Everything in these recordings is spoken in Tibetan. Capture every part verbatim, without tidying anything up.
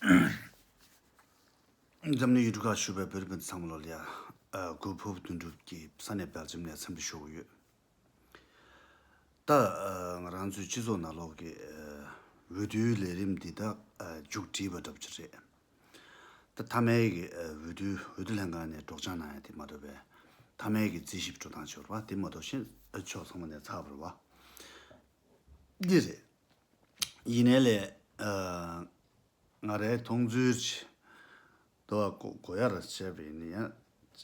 འཛམ་གླིང་ཡུལ་གྲུ་ཁག་བཞུགས་པའི་བོད་རིགས་སྤུན་ཟླ་ཚང་མ་ལོ་ལ་ཡ། ཨ། གུས་ཕུར་བུ་དོན་གྲུབ་ཀྱི་ས་གནས་སྦེལ་ཇམ་ནས་འཚམས་འདྲི་ཞུ་གི་ཡོད། ད། ཨ། ང་རང་ཚོའི་སྤྱི་ཚོགས་ནང་ལོགས་ཀྱི། ཨ། འོས་བསྡུའི་ལས་རིམ་འདི་དག་ཨ། མཇུག་སྒྲིལ་བ་འདྲ་པོ་ཅིག་རེད། ད་མཐའ་མའི་གི། ཨ། འོས་བསྡུ་འོས་བསྡུ་ལྷན་ཁང་ནས་སྒྲོག་སྦྱང་གནང་ཡ་དེ་མ་གཏོགས་པའི། མཐའ་མའི་གི་རྩིས་ཞིབ་འགྲོ་སྟངས་ཅིག་ཡོད་རེད་པ། དེ་མ་གཏོགས་གཞན་ཨ། ཕྱོགས་ཚང་མ་ནས་ཚར་བ་རེད་པ། འདི་རེད། ཡིན་ནའི་ལས། ཨ། ང་རའི་མཐོང་ཚུལ་ཅིག་དོ་གོ་གོ་ཡ་ར་བྱས་པ་ཡིན་ན་ཡང་།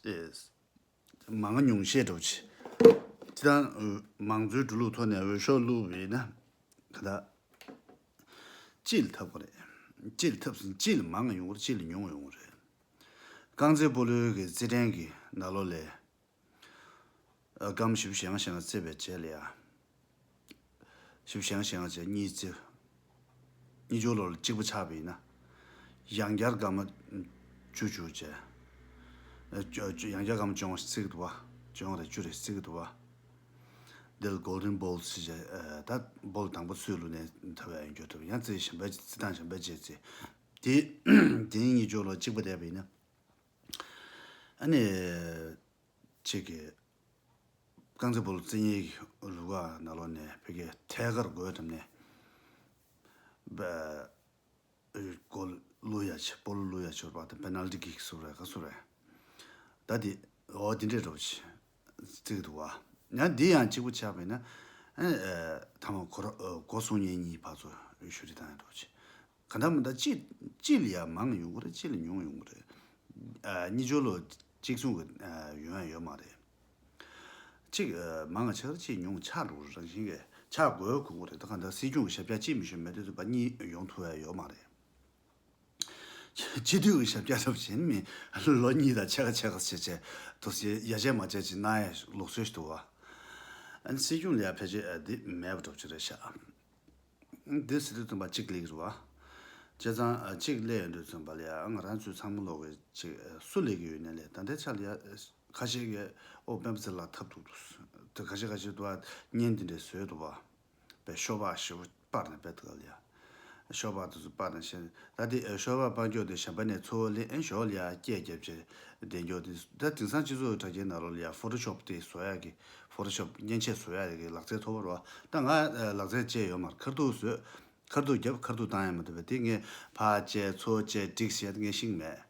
ཨེ། མང་ཉུང་བཤད་འགྲོ་ཅིག་ཅི་ལྟར་མང་གཙོའི་འགྲོ་ལུགས་ཐོག་ནས་འོས་ཤོག་བླུགས་པ་ཡིན་ན། ག་ད། སྤྱི་ལ་འཐབ་དགོས་རེད། སྤྱི་ལ་འཐབ་ཟིན་སྤྱི་ལ་མང་ཡོང་གི་རེད། སྤྱི་ལ་ཉུང་ཡོང་གི་རེད། རྐང་རྩེད་སྤོ་ལོའི་གི་རྩེད་འགྲན་གྱི་ནང་ལོགས་ལ། ཨ། སྐར་མ་བཞི་བཅུ་ཞེ་ལྔ་ཞེ་ལྔ་རྩེ་བའི་རྗེས་ལ་ཡ། བཞི་བཅུ་ཞེ་ལྔ་ཞེ་ལྔ་བྱས་གཉིས་རྩེ། གཉིས་སྦྱོར་ལོ་ལ་གཅིག་པ་ཆགས་པ་ཡིན་ན། ཡང་བསྐྱར་སྐར་མ་བཅུ་བཅུ་བྱས། ཨ། བཅོ་བཅོ་ཡང་བསྐྱར་སྐར་མ་བཅོ་ལྔ་རྩེ་གི་འདུག་པ། བཅོ་ལྔ་རེད་བཅུ་རེད་རྩེ་གི་འདུག་པ། འདི་ལ་Golden Balls ཟེར་བྱས། ཨ། ད་བོལ་དང་པོ་སུས་བླུགས་ནའི་འཐབ་ཡ་ཡིན་རྒྱུ་འདུག་ཡང་རྩེ་གཞན་པ་རྩེ་སྟངས་གཞན་པ་བྱས་རྩེ། དེ་དེ་གཉིས་སྦྱོར་ལོ་གཅིག་པ་བསྡད་པ་ཡིན་ན། ཨ་ནི། ཅིག་གི། རྐང་རྩེད་སྤོ་ལོ་རྩེ་མཁན་གྱི་རུ་ཁག་ནང་ལོགས་ནས་ཕ་གིའི་ཐད་ཀར་རྒོལ་བརྒྱབ་ནས། གོལ་བླུག་ཡ་ཆེ་སྤོ་ལོ་བླུག་ཡ་ཆེ་བ་དང་པེ་ནལ་ཊི་ཀིག་བཟོ་རེད་ག་བཟོ་རེད། ད་དེ་འོ་དེ་འདྲས་འགྲོ་ཆེ་རྩེ་གི་འདུག་བ། ཡང་འདི་ཡང་གཅིག་པུ་ཆགས་པ་ཡིན་ན། ཨ། ཐ་མ་གོ་ར་གོ་སོང་ཉིན་གཉིས་བར་དུ་ཞུ་རེ་བཏང་ཡ་འགྲོ་ཆེ། ག་འདྲ་མི་འདྲ་གཅིག་གཅིག་ལ་ཡ་མང་ཡོང་གི་རེད། གཅིག་ལ་ཉུང་ཡོང་གི་རེད། ཨ། གཉིས་སྦྱོར་ལོ་གཅིག་མཚུངས་ཀྱི་ཨ། ཡོང་ཡ་ཡོད་མ་རེད། གཅིག་ཨ། མང་ང་ཆགས་རེད། གཅིག་ཉུང་ཆགས་འགྲོ་གི་རེད། རང་བཞིན་གྱི་ཆགས་དགོས་དགོས་ཀྱི་རེད། ད་ག་འདྲ་སྲིད་སྐྱོང་གི་ཞབས་བཀྱག་གཅིག་མི་ཤོར་མེད་དུས་ཙམ་པ་གཉིས་ཡོང་ཐུབ་ཡ་ཡོད་མ་རེད། སྤྱི་འཐུས་ཀྱི་ཞབས་བཀྱག་ཐོབ་བཞིན་མི་ལོ་གཉིས་དང་ཕྱེད་ཀ་ཕྱེད་ཀ་བྱས་བྱས་དུ་ཡ་བྱས་མ་བྱས་ཅིག་གནང་ཡ་ལུགས་སྲོལ་ཞིག་འདུག་བ། ཨ་ནི་སྲིད་སྐྱོང་ལ་ཡ་ཕལ་ཆེར་ཨ། འདི་མེད་པ་འགྲོ་གི་རེད་ཤག་འདི་ཟེར་དུས་ཙམ་པ་གཅིག་སླེབས་ཀྱི་རེད་བ། བྱས་ཙང་ཨ། གཅིག་སླེབས་ཡོང་དུས་ཙམ་པ་ལ་ཡ་ང་རང་ཚོའི་ཚང་མ་ལོག་གི་ཅིག་ཨ། སུ་སླེབས་ཀྱི་ཡོད་ནའི་ལས་ད་ལྟའི་ཆ་ལ་ཡ་ཁ་ཤས་ཀྱིས་ཨོ་སྤེན་པ་ཚེ་ལགས་ཐབས་སྡུག་འདུག་དེ་ཁ་ཤས་ཁ་ཤས་དུ་བ་བརྙན་འདི་འདྲས་བཟོས་འདུག་བ། པའི་ཤོ་སྦག་ཞེ་པོ་སྤར་ནས་བེད་ཀ་ལ་ཡ། ཤོ་སྦག་དེ་ཚོ་སྤར་ནས་བཤད། ད་དེ་ཤོ་སྦག་སྤར་མགྱོགས་དེ་གཞན་པ་ནས་ཚུར་སླེབས། ཨེ་ཞོར་ལ་ཡ་སྐད་རྒྱབ་བྱས་བསྡད་མགྱོགས་དེ། ད་དེང་སང་སྤྱི་ཚོགས་དྲ་རྒྱའི་ནང་ལོགས་ལ་ཡ་ཕོ་ཊོ་ཤོབ་དེ་བཟོ་ཡ་གི། ཕོ་ཊོ་ཤོབ་མཉེན་ཆས་བཟོ་ཡ་གི་ལག་རྩལ་མཐོ་པོ་རེད་བ། ད་ང་ལག་རྩལ་བཅས་ཡོད་མ་རེད། ཁ་ཐུག་བཟོས། ཁ་ཐུག་རྒྱབ་ཁ་ཐུག་བཏང་ཡ་མ་གཏོགས་པ་དེ་ངས་ཕར་བཅས་ཚུར་བཅས་སྒྲིག་བྱས་ངས་ཤེས་ཀྱི་མེད།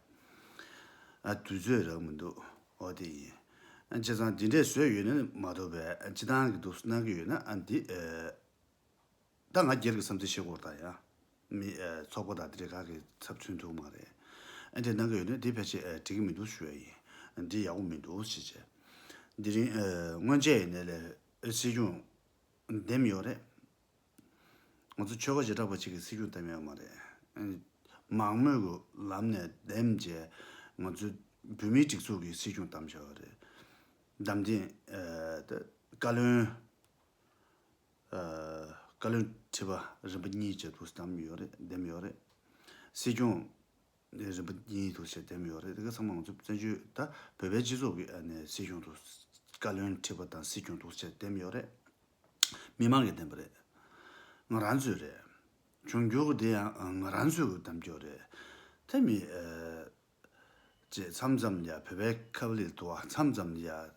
ཨ། དུས་ཚོད་རག་མི་འདུག་འོ་དེ་ཡིན། ཨ། བྱས་ཙང་འདི་འདྲས་བཟོས་ཡོད་ན་མ་གཏོགས་པའི་ཨ། སྤྱི་བཏང་གི་འདུག་གནང་གི་ཡོད་ན། ཨ། འདི་ཨ། ད་ང་སྒེར་གྱི་བསམ་ཚུལ་བཤད་དགོས་ད་ཡ། མི་ཨ། ཚོགས་པ་དང་དེ་འདྲས་ཁག་གི་ཚབ་མཚོན་ཐུབ་མ་རེད། ཨ། འདྲས་གནང་གི་ཡོད་ན་འདི་ཕལ་ཆེར་ཨ། འགྲིག་གི་མི་འདུག་ཞུ་ཡ་ཡིན། འདི་ཡག་པོ་མི་འདུག་ཞེས་བྱས། འདི་རིང་ཨ། སྔོན་ཆད་ཡིན་ནའི་ལས་ཨ། སྲིད་སྐྱོང་འདེམས་ཡོད་རེད། ང་ཚོ་ཆོལ་ཁ་བྱེ་བྲག་པ་གཅིག་གིས་སྲིད་སྐྱོང་བདམས་ཡོད་མ་རེད། མང་མོས་ཀྱི་ལམ་ནས་འདེམས་བྱས་ང་ཚོ་བོད་མིའི་སྒྲིག་འཛུགས་ཀྱིས་སྲིད་སྐྱོང་བདམས་བྱས་པ་རེད། བདམས་ཐེངས་ཨ། ད་བཀའ་བློན་ཨ། བཀའ་བློན་ཁྲི་པ་རིམ་པ་གཉིས་བྱས་འདུག་བདམས་ཡོད་རེད། འདེམས་ཡོད་རེད། སྲིད་སྐྱོང་རིམ་པ་གཉིས་འདུག་བྱས་འདེམས་ཡོད་རེད། དེ་ག་ཚང་མ་ང་ཚོ་བཙན་བྱོལ་ད་བོད་པའི་སྤྱི་ཚོགས་ཀྱི་ཨ་ནི་སྲིད་སྐྱོང་འདུག་བཀའ་བློན་ཁྲི་པ་དང་སྲིད་སྐྱོང་འདུག་བྱས་འདེམས་ཡོད་རེད། མི་མང་གིས་འདེམས་པ་རེད། ང་རང་ཚོས་རེད། འབྱུང་འགྱུར་གྱི་དེ་ཡང་ང་རང་ཚོས་གི་འདེམས་རྒྱུ་རེད། དེ་མི་ཨ། ཅེས་མཚམས་མཚམས་ལ་ཡ་བོད་པའི་ཁབ་ལ་འདུག་བ། མཚམས་མཚམས་ལ་ཡ་ཨ།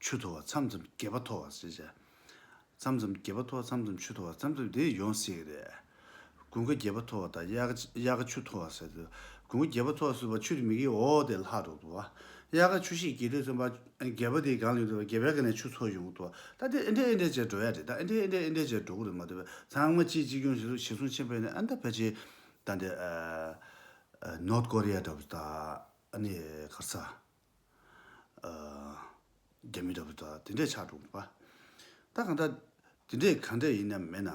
ཆུ་འཐུང་བ། མཚམས་མཚམས་སྒལ་པ་འཐུང་བ་ཟེར་བྱས། མཚམས་མཚམས་སྒལ་པ་འཐུང་བ། མཚམས་མཚམས་ཆུ་འཐུང་བ། མཚམས་མཚམས་དེ་ཡོང་སྲིད་ཀྱི་རེད། དགུན་ཁ་སྒལ་པ་འཐུང་བ་དང་དབྱར་ཁ་དབྱར་ཁ་ཆུ་འཐུང་བ་ཟེར་དུས། དགུན་ཁ་སྒལ་པ་འཐུང་བ་ཟེར་བ་ཆུ་དེ་མི་གི་འོག་དེ་ལྷག་འགྲོ་འདུག་བ། དབྱར་ཁ་ཆུ་ཤེད་རྒྱས་དུས་ཙམ་པ་སྒལ་པ་དེའི་སྒང་ལ་ཡོད་དུས་སྒལ་པའི་སྒང་ནས་ཆུ་འཐུང་ཡོང་གི་འདུག་བ། ད་དེ་ཨེ་འདྲས་ཨེ་འདྲས་བྱས་འགྲོ་ཡ་རེད། ད་ཨེ་འདྲས་ཨེ་འདྲས་ཨེ་འདྲས་བྱས་འགྲོ་གི་རེད་མ་གཏོགས་པའི་ཚང་མ་གཅིག་གཅིག་རྐྱང་ཞིག་གཞི་བཟུང་ཕྱིན་པ་ཡིན་ན། ཨ། ད་ཕལ་ཆེར་ད་འདི་ཨ། ཨ། ནོར་ཐ་ཀོ་རི་ཡ་འདྲ་པོ་དང་། ཨ་ནི་ག་རེ་ཟ། ཨ། རྒྱ་མི་འདྲ་པོ་དང་དེ་འདྲས་ཆགས་འགྲོ་གི་རེད་པ། ད་གང་ལྟར་དེ་འདྲས་གང་འདྲས་ཡིན་ནའི་མེད་ན།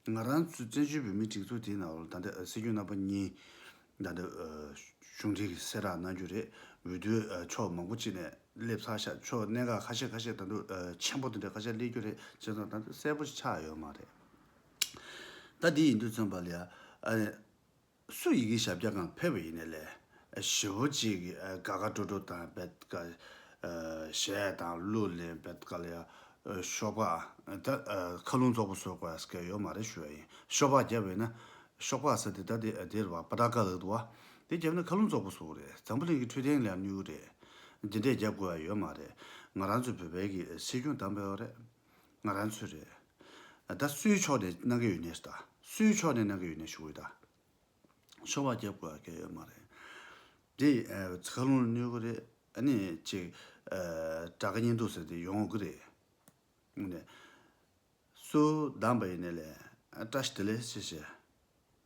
ང་རང་ཚོ་བཙན་བྱོལ་བོད་མིའི་སྒྲིག་འཛུགས་དེའི་ནང་ལ་ད་ལྟ་སྲིད་སྐྱོང་རྣམ་པ་གཉིས་ད་ལྟ་གཞུང་འབྲེལ་གྱི་གསལ་བསྒྲགས་གནང་རྒྱུ་རེད། འོས་བསྡུ་ཕྱོགས་མང་པོ་ཅིག་ནས་སླེབས་ཚར་ཤག་ཕྱོགས་གནད་འགག་ཁ་ཤས་ཁ་ཤས་ད་དུང་ཆེན་པོ་དེ་འདྲ་ཁ་ཤས་སླེབས་རྒྱུ་རེད། བྱས་ཙང་ད་ལྟ་གསལ་པོ་ཞིག་ཆགས་ཡོད་མ་རེད། ད་དེ་ཡིན་དུས་ཙམ་པ་ལ་ཡ། ཨ། སུ་ཡི་གེ་ཞབས་བཀྱག་སྒང་ཕེབས་པ་ཡིན་ནའི་ལས། ཞེ་པོ་ཅིག་གི་དགའ་དགའ་སྤྲོ་སྤྲོ་དང་བེད་ཀ་གཞས་དང་གླུ་ལེན་བེད་ཀ་ལ་ཡ། ཤོ་སྦག་ད་མཁའ་རླུང་རྫོགས་པ་བཟོ་དགོས་ཡ་སྐད་ཡོད་མ་རེད་ཞུ་བ་ཡིན། ཤོ་སྦག་བརྒྱབ་པ་ཡིན་ན། ཤོག་སྦག་ཟེར་དེ་ད་དེ་དེ་རེད་བ། པ་ཏྲ་ཀ་ལབ་འདུག་བ། དེ་བརྒྱབ་ན་མཁའ་རླུང་བཙོག་པོ་བཟོ་གི་རེད། འཛམ་བུ་གླིང་གི་འཕྲོད་བསྟེན་ལ་གནོད་གི་རེད། འདི་འདྲས་བརྒྱབ་དགོས་ཡ་ཡོད་མ་རེད། ང་རང་ཚོ་བོད་པའི་གི་སྲིད་སྐྱོང་བདམས་པ་ཡོད་རེད། ང་རང་ཚོ་རེད། ད་སུའི་ཕྱོགས་ནས་གནང་གི་ཡོད་ནས་ད། སུའི་ཕྱོགས་ནས་གནང་གི་ཡོད་ནས་ཞུ་གི་ཡོད་ད། ཤོག་སྦག་བརྒྱབ་དགོས་ཡ་གལ་ཡོད་མ་རེད། དེ་ཨ་མཁའ་རླུང་གནོད་གི་རེད། ཨ་ནི་ཅིག་ཨ་དགྲ་དགའ་གཉེན་སྡུག་ཟེར་དེ་ཡོང་གི་རེད། ནས། སུ་བདམས་པ་ཡིན་ནའི་ལས་ཨ་བཀྲ་ཤིས་བདེ་ལེགས་ཞེས་བཤད།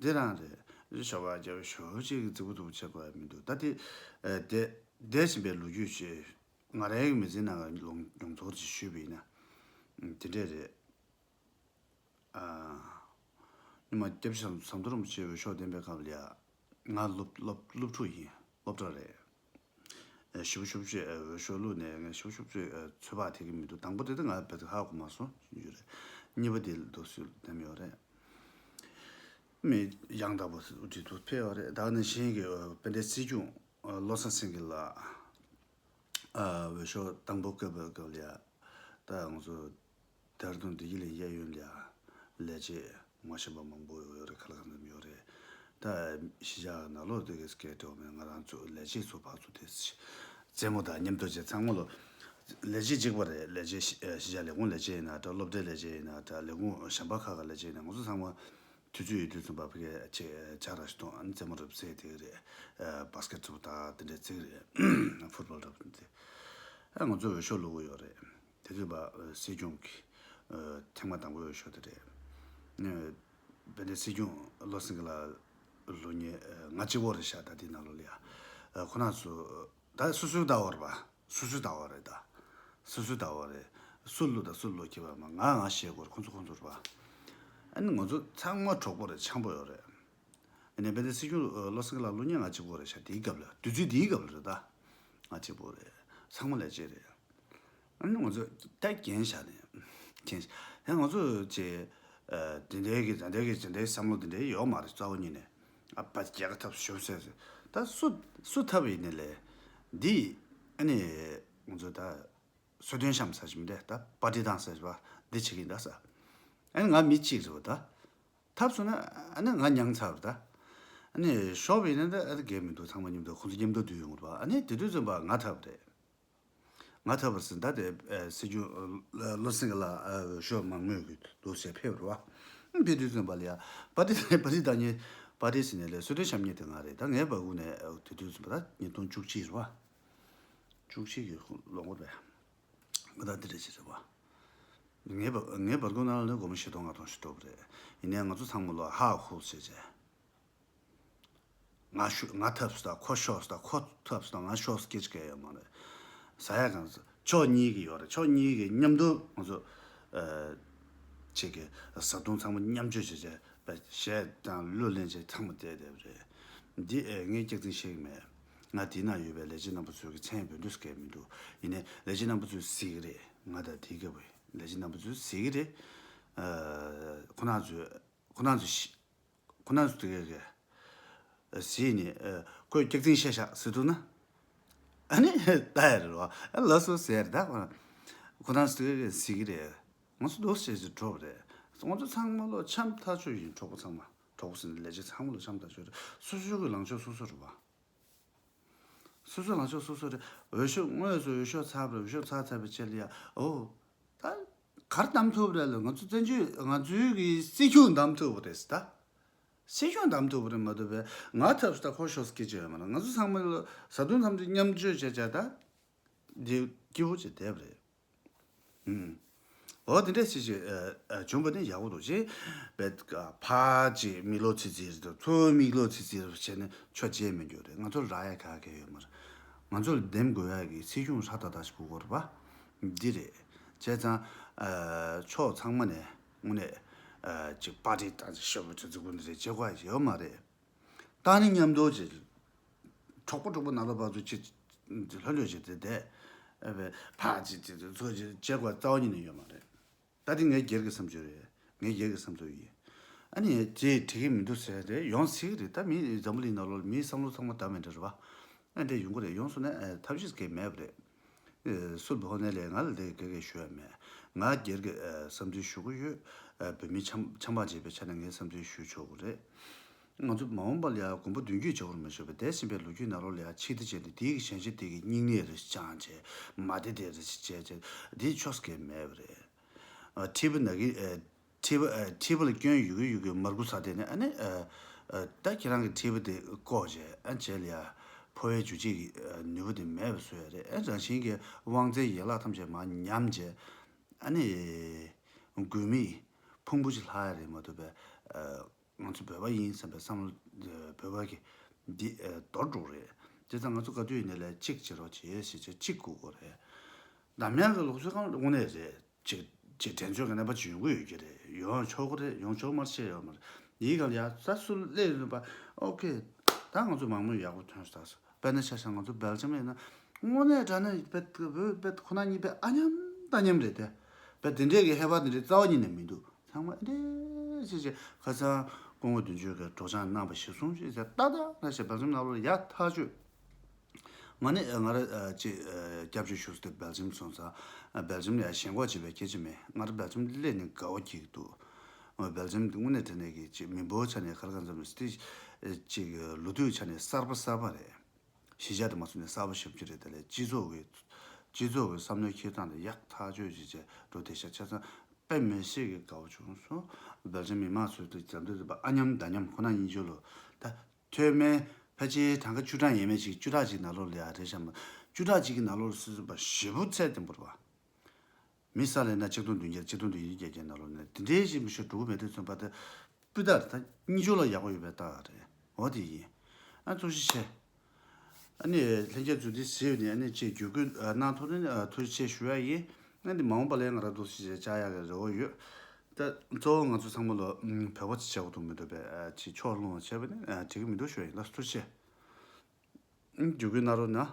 འདི་རང་རེད། ཤོག་སྦག་རྒྱབ་ཤོག་ཅིག་རྫིག་པོ་རྫིག་པོ་བྱེད་དགོས་ཡ་མི་འདུག་ད་དེ་ཨ་དེ་འདས་ཟིན་པའི་ལོ་རྒྱུས་ཤིག་ང་རའི་མི་ཚེའི་ནང་ལ་ཡོངས་ཡོངས་རྫོགས་ཅིག་ཞུས་པ་ཡིན་ན། དེ་འདྲས་རེད། ཨ། ཉི་མ་སྐྱབས་རྗེ་ཟམ་གདོང་རིན་པོ་ཆེ་འོས་ཤོག་འདེམས་པའི་སྐབས་ལ་ཡ། ང་སློབ་སློབ་སློབ་ཕྲུག་ཡིན། སློབ་གྲྭ་རེད། ཨ་ཞིབ་ཞིབ་ཅིག་ཨ་འོས་ཤོག་བླུགས་ནས་ང་ཞིབ་ཞིབ་ཅིག་ཨ་ཚོད་དཔག་ཐེབས་ཀྱི་མི་འདུག་དང་པོ་དེ་དེ་ང་བེད་ཧ་གོ་མ་སོང་ཡོད་རེད། གཉིས་པ་དེ་ལ་འདུག་སུས་འདེམས་ཡོད་རེད། མི་ཡང་དག་པོ་འུ་ཁྲིད་དུ་ཕེབས་ཡོད་རེད། ད་ནི་གཞན་གྱི་ཨ་དཔལ་ལྡན་སྲིད་སྐྱོང་ཨ་བློ་བཟང་སེང་གེ་ལགས་ཨ་འོས་ཤོག་དང་པོ་བཀོད་པའི་སྐབས་ལ་ཡ། ད་ང་ཚོ་ད་རུང་བདེ་སྐྱིད་གླིང་གཡས་གཡོན་ལ་ལས་བྱེད་ངོ་ཤེས་པ་མང་པོ་ཡོད་རེད། ག་ལ་གང་འཚམ་ཡོད་རེད། ད་གཞིས་ཆགས་ནང་ལོགས་དེ་གའི་སྐད་འགྲོ་མེད། ང་རང་ཚོ་ལས་བྱེད་ཚོ་ཕར་ཚུར་དེ་རྩེད་མོ་དང་མཉམ་དུ་བྱས་ཚང་མ་ལོ། ལས་བྱེད་གཅིག་པ་རེད། ལས་བྱེད་གཞིས་གཞིས་ཆགས་ལས་ཁུངས་ལས་བྱེད་ཡིན་ན་འདྲ། སློབ་གྲྭའི་ལས་བྱེད་ཡིན་ན་འདྲ། ལས་ཁུངས་གཞན་པ་ཁག་གི་ལས་བྱེད་ཡིན་ན་ང་ཚོ་ཚང་མ་དུས་ཚོད་ཡོད་དུས་ཙམ་པ་ཕ་གིར་ཆེ་ཇ་ར་ཞིག་འཐུང་། ཨ་ནི་རྩེད་མོ་འགྲོ་རྩེ་དེ་རེད། ཨ་བ་སི་ཀེ་ཊི་འགྲོ་ད་དེ་འདྲ་རྩེ་རེད། ཕུཊ་བོལ་འགྲོ་དེ། ཨ་ང་ཚོ་འོས་ཤོག་བླུག་གི་ཡོད་རེད། དེ་དུས་པ་སྲིད་སྐྱོང་གི་ཐེངས་མ་དང་པོའི་འོས་ཤོག་དེ་རེད། དཔལ་ལྡན་སྲིད་སྐྱོང་བློ་སེང་གེ་ལགས་བླུག་མཁན་ང་གཅིག་པོ་རེད་ཤག་ད་དེ་ནང་ལོགས་ལ་ཡ། ཁོ་རང་ཚོ་ད་སོ་སོའི་ཟླ་བ་རེད་པ། སོ་སོའི་ཟླ་བ་རེད་ད། སོ་སོའི་ཟླ་བ་རེད། སུ་བླུག་དང་སུ་བླུག་ཁྱད་པར་མ། ང་ང་བཤད་དགོས་རེད། ཁོ་ཚོ་ཁོ་ཚོ་རེད་པ། ཨ་ནི་ང་ཚོ་ཚང་མ་གྲོགས་པོ་རེད། འཆམ་པོ་ཡོད་རེད། ཨ་ནི་དཔལ་ལྡན་སྲིད་སྐྱོང་བློ་སེང་གེ་ལགས་བླུག་མཁན་ང་གཅིག་པོ་རེད་ཤག་དེའི་སྐབས་ལ་དུས་ཚོད་དེའི་སྐབས་ལ་རེད་ད། ང་གཅིག་པོ་རེད། ཚང་མ་ལས་བྱེད་རེད། ཨ་ནི་ང་ཚོ་ད་རྒན་བཞག་ནས་རྒན་བཞག་ཡང་ང་ཚོ་ཅེ་དེ་འདྲའི་གི་དེ་འདྲའི་གི་དེ་འདྲའི་བསམ་བློ་དེ་འདྲའི་ཡོད་མ་རེད། རྩ་བ་ཉིད་ནས་ཨ་ཕ་རྒྱལ་ཁ་ཐོབ་ཞུ་ཟེར་ཟེར། ད་སུ་སུ་ཐོབ་ཡིན་ནའི་ལས་འདི་ཨ་ནི་ང་ཚོ་ད་སོ་ཐོན་བཤམས་ཟེར་གྱི་མི་འདྲ། ད་པར་ཊི་བཏང་ཟེར་བ་འདི་བྱེད་ཀྱི་ཡིན་ད་ཟེར། ཨ་ནི་ང་མི་གཅིག་རེད་བ། ད་ཐོབ་སོང་ན་ཨ་ནི་ང་མྱངས་ཚར་བ། ད་ཨ་ནི་ཤོབ་ཡིན་ན་ད་ཨ་ནི་རྒན་མི་འདུག་ཚང་མ་མཉམ་དུ་ཁོང་ཚོ་མཉམ་དུ་སྡོད་ཡོང་བ། ཨ་ནི་དེ་དུས་ཙམ་པ་ང་ཐོབ་རེད། ང་ཐོབ་པར་ཟིན་ད་དེ་ཨ་སྲིད་སྐྱོང་ཨ་བློ་སེང་གེ་ལགས་ཨ་འོས་ཤོག་མང་མོས་ཀྱི་འདུག་ཟེར་ཕེབས་རེད་བ། ཕེབས་དུས་ཙམ་པ་ལ་ཡ་པར་ཊི་པར་ཊི་བཏང་མཁན་པར་ཊི་ཟིན་ནས་ལས་སོ་ཐོན་བཤམས་མཁན་དེ་ང་རེད། ད་ངའི་བར་དགུང་ནས་ཨ་དེ་དུས་ཙམ་པ་ད་ཉིས་སྟོང་བཅུ་གཅིག་རེད་བ། བཅུ་གཅིག་གི་ལོ་ངོ་རེད། ང་ད་འདི་རེད་ཅེས་རེད་བ། ངའི་བར་ངའི་བར་སྐུ་ནང་ལ་ནི་སྒོར་མོ་བཞི་སྟོང་ལྔ་སྟོང་ཞིག་འགྲོ་གི་རེད། ཡིན་ནའི་ང་ཚོ་ཚང་མ་ལོ་ཧ་ཧུ་ཟེར་བྱས། ང་ཤོ་ང་ཐབས་སུ་དང་ཁོ་ཤོག་སུ་དང་ཁོ་ཐབས་སུ་དང་ང་ཤོག་སུ་སྐད་ཆ་གང་ཡང་ཡོད་མ་རེད། ཟ་ཡ་གང་ཟ་ཕྱོགས་གཉིས་ཀྱི་ཡོད་རེད། ཕྱོགས་གཉིས་ཀྱི་མཉམ་དུ་ང་ཚོ་ཨ་ཅིག་གི་བཟའ་བཏུང་ཚང་མ་མཉམ་སྤྱོད་བྱས་བྱས་པ་གཞས་དང་གླུ་ལེན་བྱས་ཚང་མ་བསྡད་བསྡད་པ་རེད། འདི་ཨེ་ངས་སྐྱག་རྫུན་བཤད་ཀྱི་མེད། ང་དེའི་ནང་ཡོད་པའི་ལས་བྱེད་རྣམ་པ་ཚོའི་གི་མཚན་འབོད་འདོད་སྐད་མི་འདུག་ཡིན་ནའི་ལས་བྱེད་རྣམ་པ་ཚོས་གཟིགས་ཀྱི་རེད། ང་དང་དེའི་སྐབས་ལས་བྱེད་རྣམ་པ་ཚོས་གཟིགས་ཀྱི་རེད། ཨ་ཁོ་རང་ཚོས་ཁོ་རང་ཚོ་ཤི་ཁོ་རང་ཚོ་དེ་ག་གི་གཟིགས་ནས་ཨ་ཁོས་སྐྱག་རྫུན་བཤད་ཤག་ཟེར་འདུག་ན། ཨ་ནི་ལྟ་ཡ་རེད་བ། ཨ་ལགས་སོ་ཟེར་ད། ཁོ་རང་ཚོ་དེ་ག་གི་གཟིགས་ཀྱི་རེད། ང་ཚོ་འདུག་བྱས་ཟེར་འགྲོ་བ་རེད། ང་ཚོ་ཚང་མ་ལོ་འཆམ་ཐག་ཆོད་ཡིན། གྲོགས་པོ་ཚང་མ། གྲོགས་པོ་ཟེར་ནས་ལས་བྱེད་ཚང་མ་ལོ་འཆམ་ཐག་ཆོད་རེད། སོ་སོའི་གི་ལངས་ཕྱོགས་སོ་སོ་རེད་བ། སོ་སོའི་ལངས་ཕྱོགས་སོ་སོ་རེད། འོས་ཤོག་དངོས་སུ་འོས་ཤོག་ཚར་བ་རེད། འོས་ཤོག་ཚར་ཚར་བའི་ཆེད་ལ་ཡ་ཨོ། ད་གར་བདམས་ཐུབ་རེད་ལ། ང་ཚོ་བཙན་བྱོལ་ང་ཚོའི་གི་སྲིད་སྐྱོང་བདམས་ཐུབ་པ་རེད་ཟེར་ད། སྲིད་སྐྱོང་བདམས་ཐུབ་པ་རེད་མ་གཏོགས་པའི་ང་ཐབས་ད་ཁོ་ཤོག་སྐད་ཆ་ཡོད་མ་རེད། ང་ཚོ་ཚང་མ་ལ་བཟའ་བཏུང་ཐམས་ཅད་མཉམ་སྤྱོད་བྱས་བྱས་ད། འདི་སྐྱིད་པོ་བྱས་བསྡད་པ་རེད། ཨུམ། འོ་དེ་འདྲས་ཞིག་ཅིག་ཨ་ཨ་བྱུང་བ་དེ་ཡག་པོ་འདུག་ཅེས་པས། ཕར་ཅིག་མིག་ལོག་ཚིག་ཚིག་རེད་འདུག་ཚུར་མིག་ལོག་ཚིག་ཚིག་རེད་བྱས་ནས་ཆོ་བྱེད་མི་འགྱུར་རེད། ང་ཚོར་རག་ཡ་ག་གེ་ཡོད་མ་རེད། ང་ཚོར་འདེམས་དགོས་ཡ་གི་སྲིད་སྐྱོང་ཧྲ་ཏག་ཏག་ཞིག་དགོས་ཀྱི་རེད་པ། འདི་རེད། བྱས་ཙང་ཨ་ཕྱོགས་ཚང་མ་ནས་དངོས་གནས་ཨ་ཅིག་པར་ཊི་དང་ཅིག་ཤོབ་ཚོ་ཚོ་ཀུན་རེད་བྱེད་དགོས་ཡ་ཡོད་མ་རེད། ད་ནི་མཉམ་དུ་བྱེད། གྲོགས་པོ་གྲོགས་པོ་ནང་ལ་བར་དུ་ཅི་ལྷོད་ལྷོད་བྱེད་དེ་དེ། ཨེ་བས་ཕ་ཅི་ཅི་ཚོ་ཅི་བྱེད་དགོས་རྩ་བ་ཉིད་ནས་ཡོད་མ་རེད། ད་དེ་ངའི་སྒེར་གྱི་བསམ་ཚུལ་རེད། ངའི་སྒེར་གྱི་བསམ་ཚུལ་ཡིན། ཨ་ནི་དེ་འགྲིག་གི་མི་འདུག་ཟེར་རེད། ཡོང་སྲིད་ཀྱི་རེད། ད་མི་འཛམ་བུ་གླིང་ནང་ལོགས་མིའི་བསམ་བློ་ཚང་མ་འདྲ་མི་འདྲ་རེད་བ། ཨ་འདྲ་ཡོང་གི་རེད། ཡོང་སོང་ན་ཨེ་ཐབས་ཤེས་གང་མེད་པ་རེད། ཨེ་སུ་ལ་ཕོག་ནའི་ལས་ང་ལ་དེ་ག་གེ་ཞུ་ཡ་མེད། ང་སྒེར་གྱི་ཨེ་བསམ་ཚུལ་ཞུ་གི་ཡོད། ཨ་བོད་མི་ཆམ་ཆམ་པ་བྱས་པའི་ཆ་ནས་ངས་བསམ་ཚུལ་ཞུ་ཆོག་གི་རེད། ང་ཚོ་མ་འོངས་པ་ལ་ཡང་མགོན་པོ་མདུན་སྐྱོད་བྱེད་དགོས་མ་ཤོར་བའི་འདས་ཟིན་པའི་ལོ་རྒྱུས་ནང་ལོགས་ལ་ཡང་ཆིག་སྒྲིལ་བྱས་ནས་དེའི་གི་ཞན་ཆ་དེ་གི་སྙིང་ནད་རེ་བཅངས་བྱས་མ་བདེ་དེ་རེ་བྱས་བྱས་འདིའི་ཕྱོགས་སྐྱེལ་མེད་པ་རེད། ཨ་མཁྲིས་པ་ན་གི་ཨ་མཁྲིས་པ་ཨ་མཁྲིས་པ་ལ་སྐྱོན་ཡོད་གི་ཡོད་གི་མར་ཁུ་ཟ་དེ་ནས་ཨ་ནི་ཨ་ཨ་ད་ཁྱེད་རང་གི་མཁྲིས་པ་དེ་བཀོག་བྱས་ཨ་བྱས་ལ་ཡ་ཕོ་བའི་འཇུ་བྱེད་ཀྱི་ཨ་ནུས་པ་དེ་མེད་པ་བཟོ་ཡ་རེད། ཨ་རང་བཞིན་གྱི་དབང་རྩའི་ཡན་ལག་ཐམས་ཅད་མར་ཉམས་བྱས་ཨ་ནི་མགོན་མེད་ཕུང་པོ་ཅིག་ལྷག་ཡ་རེད་མ་གཏོགས་པའི་ཨ་ང་ཚོ་བོད་པ་ཡིན་བསམ་པའི་བསམ་བློ་བོད་པ་གི་འདི་ཨ་འདོར་འགྲོ་རེད། དེ་ཙང་ང་ཚོ་ག་དུས་ཡིན་ནའི་ལས་གཅིག་བྱེད་རོགས་བྱེད་ཞེས་བྱས་གཅིག་དགོས་དགོས་རེད། འདམ་ཡག་གི་ལུགས་སྲོལ་གང་དངོས་གནས་རེད། ཅིག་ཅིག་འགྲན་རྩོད་ཀྱི་རྣམ་པ་ཅིག་ཡོང་གི་ཡོད་ཀྱི་རེད། ཡོང་ཆོག་གི་རེད། ཡོང་ཆོག་མ་རེད་བཤད་ཡོད་མ་རེད། ཡིན་གང་ཡ་ས་སུ་སླེབས་ཡོད་པ། ཨོ་ཁེ། ད་ང་ཚོ་མང་མོས་ཡག་པོ་ཐོན་སོང་། དཔེར་ན་ཆ་བཞག་ང་ཚོ་སྦེལ་ཇམ་ཡིན་ན་དངོས་གནས་དྲང་གནས་བེད་བེད་ཁོ་ན་གཉིས་བེད་ཨ་མཉམ་ད་མཉམ་རེད་དེ། བེད་དེ་འདྲས་ཀྱི་ཧེ་བག་དེ་འདྲས་རྩ་བ་ཉིད་ནས་མི་འདུག་ཚང་མ་འདྲེ་ཞེས་བྱས་ཁ་སང་སྐུ་ངོ་བདུན་ཅུ་གི་སྒྲོག་སྦྱང་གནང་བ་གཞིར་བཟུང་བྱས་ཏག་ཏག་ན་ཞེས་སྦེལ་ཇམ་ནང་ལོགས་ཡག་ཐག་ཆོད། ང་ནི་ང་ར་ཅིག་སྐྱབས་བཅོལ་ཞུ་སྟེ་སྦེལ་ཇམ་སོང་ཙང་སྦེལ་ཇམ་ལ་ཞེན་ཁོག་བྱེད་པའི་སྐད་ཆ་མེད། ང་ར་སྦེལ་ཇམ་སླེབས་ནས་དགའ་བོ་སྐྱེ་གི་འདུག་སྦེལ་ཇམ་དངོས་གནས་དྲང་གནས་ཀྱི་ཅིག་མི་འབོར་ཆ་ནས་ག་རེ་ག་འཛོམས་སྟེ་ཅིག་ལོ་དུས་ཆ་ནས་གསར་པ་གསར་པ་རེད། གཞིས་ཆགས་དེ་མ་སུ་ནས་གསར་པ་ཞབས་ཕྱི་རེད། དེ་ལས་སྤྱི་ཚོགས་ཀྱི་སྤྱི་ཚོགས་ཀྱི་བསམ་བློའི་འཁྱེར་སྟངས་དེ་ཡག་ཐག་ཆོད་ཅིག་བྱས་འགྲོ་དེ་ཤ་ཆ་ཚང་དཔེ་མི་སྲིད་ཀྱི་དགའ་བོ་བྱུང་སོང་། སྦེལ་ཇམ་མི་མང་ཚོས་དེ་རྒྱབ་འདོད་དེ་པ་ཨ་མཉམ་ད་མཉམ་ཁོ་ན་གཉིས་ཆོ་ལོ་ད་ཐོན་མེད་ཕལ་ཆེར་གྲངས་ཀ་བཅུ་ཕྲག་ཡས་མས་ཅིག་བཅུ་ཕྲག་ཅིག་ནང་ལོགས་ལ་ཡ་རེད་བཞག་མ་བཅུ་ཕྲག་ཅིག་གི་ནང་ལོགས་ལ་སུ་སུ་པ་ཞེ་པོ་ཚད་ལྡན་པོ་རེད་པ། མི་ས་ལས་ན་ཆིག་སྟོང་བདུན་བརྒྱ་ཆིག་སྟོང་བདུན་བརྒྱ་བརྒྱད་བརྒྱ་ནང་ལོགས་ནས་དེ་འདྲའི་ཞིག་མི་ཤོར་འགྲོ་གི་མེད་དུས་ཚོད་པ་དེ་སྤུས་དག་ད་གཉིས་ཆོ་ལ་ཡག་པོ་ཡོད་པའི་རྟགས་རེད། འོ་དེ་ཡིན། ཨ་ཐུགས་རྗེ་ཆེ། ཨ་ནི་ལྷན་རྒྱས་ཚོས་འདི་གཟིགས་ནས་ཨ་ནི་ཅིག་བརྒྱུད་སྐུལ་གནང་ཐུབ་ན་ཨ་ཐུགས་རྗེ་ཆེ་ཞུ་ཡ་ཡིན། ཨ་ནི་མ་འོངས་པ་ལ་ང་རང་འདུག་སེ་བྱས་བཅར་ཡག་གི་རེ་བ་ཡོད། ད་གཙོ་བོ་ང་ཚོ་ཚང་མ་ལོ་བོད་པ་ཅིག་བྱེད་དགོས་འདུག་མི་འདུག་པས་ཨ་ཅིག་ཕྱོགས་ལྷུང་བ་བྱས་པ་ནི་ཨ་འགྲིག་གི་མི་འདུག་ཞུ་ཡ་ཡིན། ལགས་སོ་ཐུགས་རྗེ་ཆེ། བརྒྱུད་སྐུལ་གནང་རོགས་གནང་།